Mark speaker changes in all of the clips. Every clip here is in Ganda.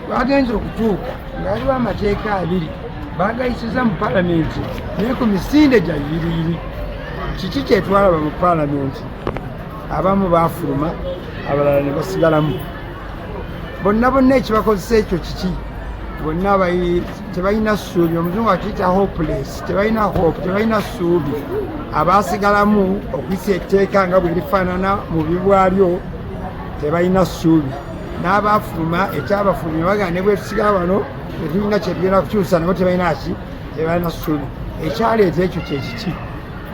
Speaker 1: Twagenze okutuuka nga waliwo amateeka abiri bagayisiza mu palamenti, naye ku misinde gya yiriyiri. Kiki kyetwalaba mu palamenti? Abamu baafuluma, abalala ne basigalamu. Bonna bonna ekibakozesa ekyo kiki? Bonna tebalina ssuubi. Omuzungu akiyita hopeless, tebalina hope, tebalina ssuubi. Abaasigalamu okuyisa etteeka nga bwe lifaanana mu bibwalyo tebalina ssuubi, n'abaafuluma ekyabafulumya bagamba ne bwetusigala wano tetulina kyetugenda kukyusa, nabo tebalina ki, tebalina ssuubi. Ekyaleeta ekyo kyekiki?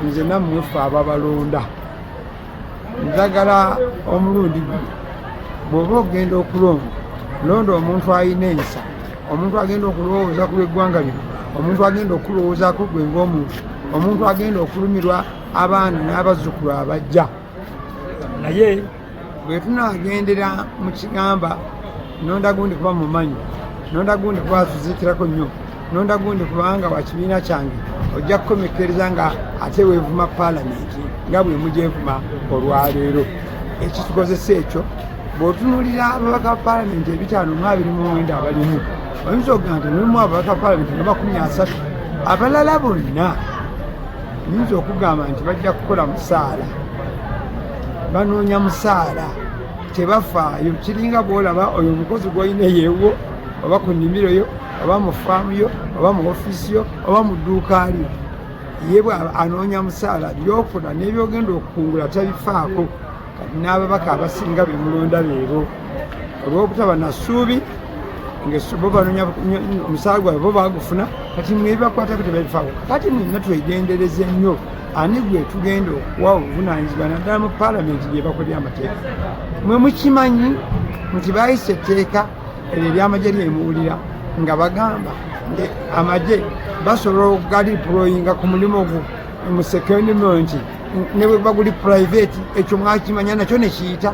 Speaker 1: Nze nammwe ffe ababalonda, njagala omulundi guno bw'oba ogenda okulonda, londa omuntu alina ensa, omuntu agenda okulowooza ku lw'eggwanga lino, omuntu agenda okulowoozaako gwe ng'omuntu, omuntu agenda okulumirwa abaana n'abazzukulu abajja. Naye bwe tunaagendera mu kigamba nonda gundi kuba mumanyi, nonda gundi kuba atuziikirako nnyo, nonda gundi kubanga wa kibiina kyange, ojja kukomekkereza nga ate weevuma paalamenti nga bwe mugyevuma olwaleero. Ekitukozesa ekyo, bw'otunuulira ababaka ba paalamenti 529 abalimu, oyinza okugamba nti mulimu ababaka ba paalamenti nga 30. Abalala bonna nyinza okugamba nti bajja kukola musaala, banoonya musaala, tebafaayo. Kiringa bwolaba oyo omukozi gwolina yeewo, oba ku nnimiro yo, oba mu faamu yo, oba mu ofiisi yo, oba mu dduuka lyo. Ye bwe anoonya musaala, byokola n'ebyogenda okukungula tabifaako. Kati n'ababaka abasinga bemulonda leero, olw'obutaba na ssuubi, bo banoonya omusaala gwabwe, bo bagufuna. Kati mwe ebibakwatako tebabifaako. Kati mwenna twegendereze nnyo ani gwe tugenda okuwa obuvunaanyizibwa, naddala mu paalamenti gye bakolera amateeka. Mwe mukimanyi nti baayisa etteeka eryo eryamagye lyemuwulira nga bagamba nti amagye basobola okugaliployinga ku mulimu ogwo mu secondment ne bwe baguli private. Ekyo mwakimanya nakyo nekiyita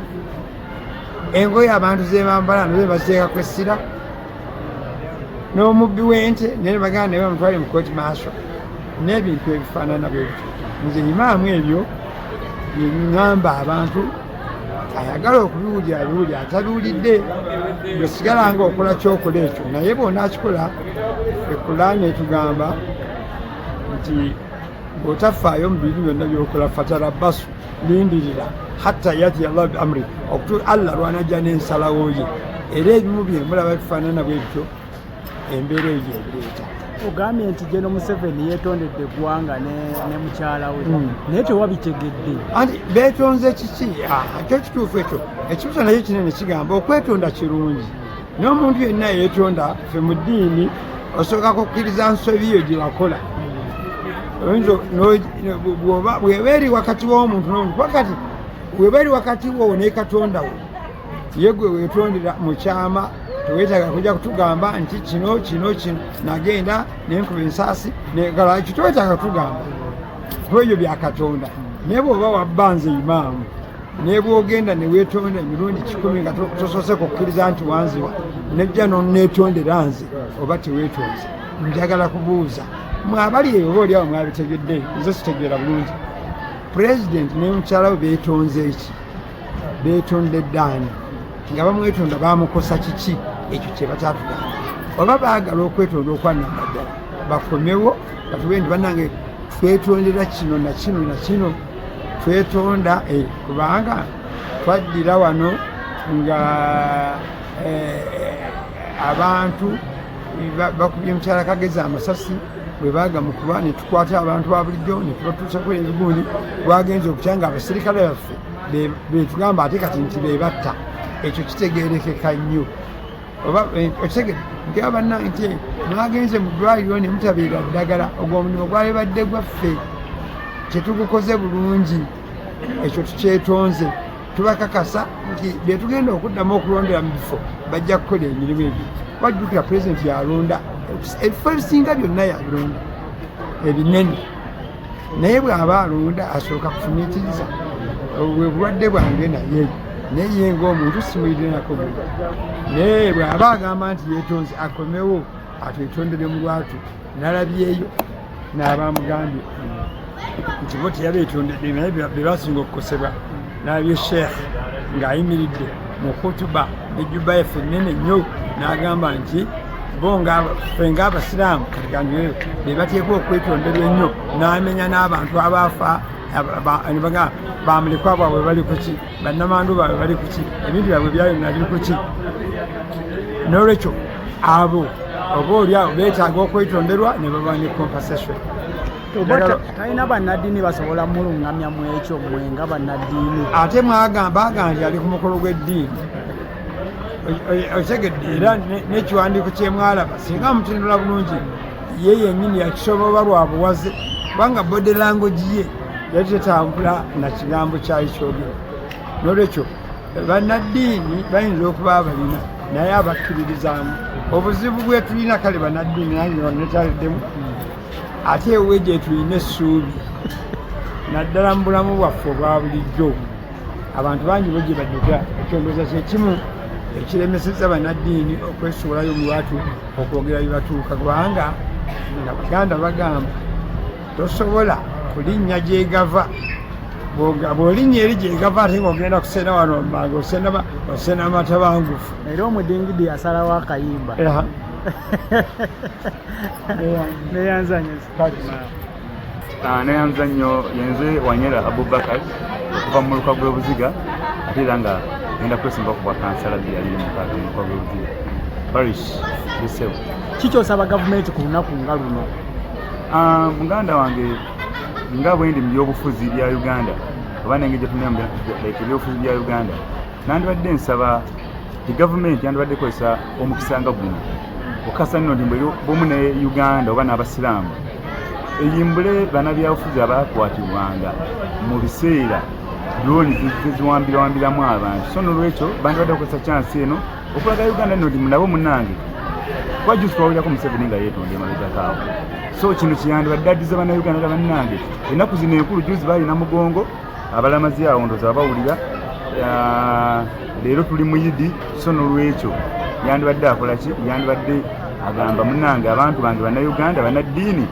Speaker 1: engoye abantu zebambala nazo baziteekako essira, n'omubbi w'ente naye baganda naye bamutwale mu kooti maaso n'ebintu ebifaanana bwe bityo. Nze imaamu ebyo byeŋŋamba abantu, ayagala okubiwulira abiwulira, atabiwulidde gwe sigala nga okola kyokola ekyo. Naye bw'onaakikola, ekulaani etugamba nti bw'otafaayo mu bintu byonna byokola, fatarabasu, lindirira, hatta yati Allah bi amri, okutu Allah lwanajja n'ensalawo ye. Era ebimu byemulaba bifaanana bwe bityo, embeera eyo gyebireeta.
Speaker 2: Ogambye nti General Museveni yeetondedde eggwanga ne mukyala we, naye tewabitegedde.
Speaker 1: Anti beetonze kiki? Kyo kituufu ekyo ekibuzo nakyo kinene. Kigamba okwetonda kirungi, n'omuntu yenna yeetonda. Ffe mu ddiini osooka kukkiriza nsobi yo gye wakola. Oyinza bw'oba bw'eba eri wakati w'omuntu n'omuntu, kuba kati bw'eba eri wakati wo ne Katonda wo, ye gwe weetondera mu kyama, teweetaaga kujja kutugamba nti kino kino kino nagenda nenkuba ensaasi negala. Ekyo teweetaaga kutugamba, kuba ebyo bya Katonda. Naye bw'oba wabbanze imaamu, ne bw'ogenda ne weetonda emirundi 100 nga tosoose kukkiriza nti wanziba, nejja nonneetondera nze, oba teweetonze. Njagala kubuuza mwe abali eyo, oba oliawo mwabitegedde, nze sitegeera bulungi. Pulezidenti ne mukyala we beetonze eki? Beetondedde ani? Nga bamwetonda bamukosa kiki? Ekyo kye batatugamba. Oba baagala okwetonda okwannamba ddala, bakomewo batube nti bannange twetondera kino na kino na kino, twetonda kubanga twaddira wano nga abantu bakubye mukyala Kagezi amasasi, bwe bagamukuba ne tukwata abantu ba bulijjo ne tubatuusako ebigundi. Bwagenza okutya nga abaserikale baffe betugamba ate kati nti bebatta. Ekyo kitegerekeka nnyo. Oba okitegere nti abanna nti mwagenze mu ddwaliro ne mutabeera ddagala, ogwo omulimu gwalibadde gwaffe, kyetugukoze bulungi, ekyo tukyetonze. Tubakakasa nti byetugenda okuddamu okulondera mu bifo bajja kukola emirimu egyo. Wajjukira pulezidenti yalonda ebifo ebisinga byonna, yabironda ebinene, naye bw'aba alonda asooka kufumiitiriza. Bwe bulwadde bwange, naye naye ye ng'omuntu simuyirenako bubi, naye bw'aba agamba nti yeetonze, akomewo atwetondere mu lwatu. Nalabyeyo n'abamugambye nti bo teyabeetondedde, naye be basinga okukosebwa. Nalabye sheekh ng'ayimiridde mu kutuba nejjuba yaffe ennene nnyo. N'agamba nti bo ffe ng'Abasiraamu kati kanjogere be bateekwa okwetonderwa ennyo, n'amenya n'abantu abaafa, ne bagamba bamulekwa bwabwe bali kuki, bannamandu baabwe bali kuki, ebintu byabwe byayonna biri kuki. N'olwekyo abo oba oli awo beetaaga okwetonderwa ne baba ne compensation.
Speaker 2: Oba talina bannaddiini basobola mulungamya mu ekyo, mmwe nga bannaddiini?
Speaker 1: Ate mwagamba agamba nti ali ku mukolo gw'eddiini. Otegedde? Era n'ekiwandiiko kyemwalaba, singa mutunula bulungi, ye yennyini yakisoma oba lwa buwaze, kubanga body language ye yali tetambula na kigambo kyali kyogera. N'olwekyo bannaddiini bayinza okuba abalina, naye abakkiririzaamu obuzibu bwe tulina. Kale bannaddiini nange netaliddemu, ate ewe gye tulina essuubi naddala mu bulamu bwaffe obwa bulijjo, abantu bangi bo gye badduka. Ekyondooza kyekimu ekiremeseza bannaddiini okwesuulayo mu lwatu okwogera bye batuuka, kubanga nga Baganda bagamba tosobola kulinnya gyegava. Bw'olinnya eri gyegava ate ng'ogenda kusena wano manga osena amatabangufu.
Speaker 2: Era omudingidi asalawo akayimba. Neyanzanye.
Speaker 3: Neyanza nnyo. Yenze Wanyera Abubakar okuva mu muluka gw'Ebuziga, ate era nga genda kwesimba ku bwa kansala 2026 mu muluka gw'Ebuziga parish Bisebo.
Speaker 2: Kikyosaba gavumenti ku lunaku nga luno?
Speaker 3: Muganda wange, nga bwe ndi mu byobufuzi bya Uganda oba nengeri gye tunula like ebyobufuzi bya Uganda, nandibadde nsaba nti gavumenti yandibadde ekozesa omukisa nga guno okukasa nno nti bumu ne Uganda oba n'Abasiraamu, eyimbule bannabyabufuzi abakwatibwanga mu biseera drone zeziwambirawambiramu abantu. So nolwekyo bandibadde bakozesa chance eno okulaga Uganda nno nti nabo munnange, kuba juzi twawulirako Museveni nga yeetonda emabegakaawo. So kino kiyandibadde addiza Bannayuganda ga bannange ennaku zino enkulu. Juzi balina Mugongo, abalamazi awo ndoza abawulira. Leero tuli mu Yidi. So nolwekyo yandibadde akola ki? Yandibadde agamba, "Munange, abantu bange Bannayuganda, bannaddiini,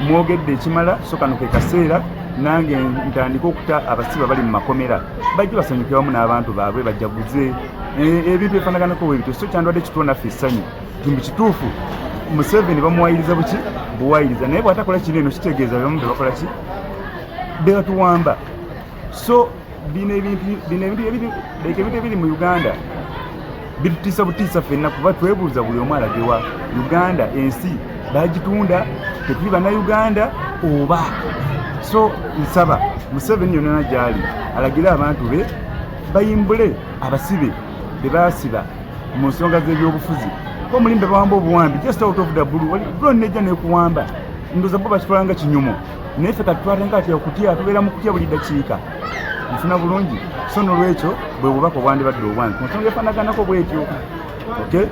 Speaker 3: mwogedde ekimala. So kano ke kaseera nange ntandike okuta abasibe bali mu makomera, bajje basanyuke wamu n'abantu baabwe, bajaguze." Ebintu ebifaanaganako bwe bityo. So kyandibadde kituwa naffe essanyu nti mu kituufu Museveni bamuwayiriza buki buwayiriza, naye bw'atakola kino eno kitegeeza bebamu bebakola ki, bebatuwamba. So bino ebintu bino ebintu ebiri like ebintu ebiri mu Uganda bitutiisa butiisa ffenna, kuba twebuuza buli omu alagewa. Uganda ensi bagitunda, tetuli Bannayuganda oba? So nsaba Museveni yonna gyali alagire abantu be bayimbule abasibe be baasiba mu nsonga z'ebyobufuzi. Omulimbe bawamba obuwambi just out of the blue, drone nejja nekuwamba, ndoza bo bakitwala nga kinyumo, naye ffe katutwale nga atya okutya, tubeera mu kutya buli dakiika. Nfuna bulungi? So nolwekyo bwe bubaka obwandibadde obwange ku nsonga efaanaganako bwetyo. Okay.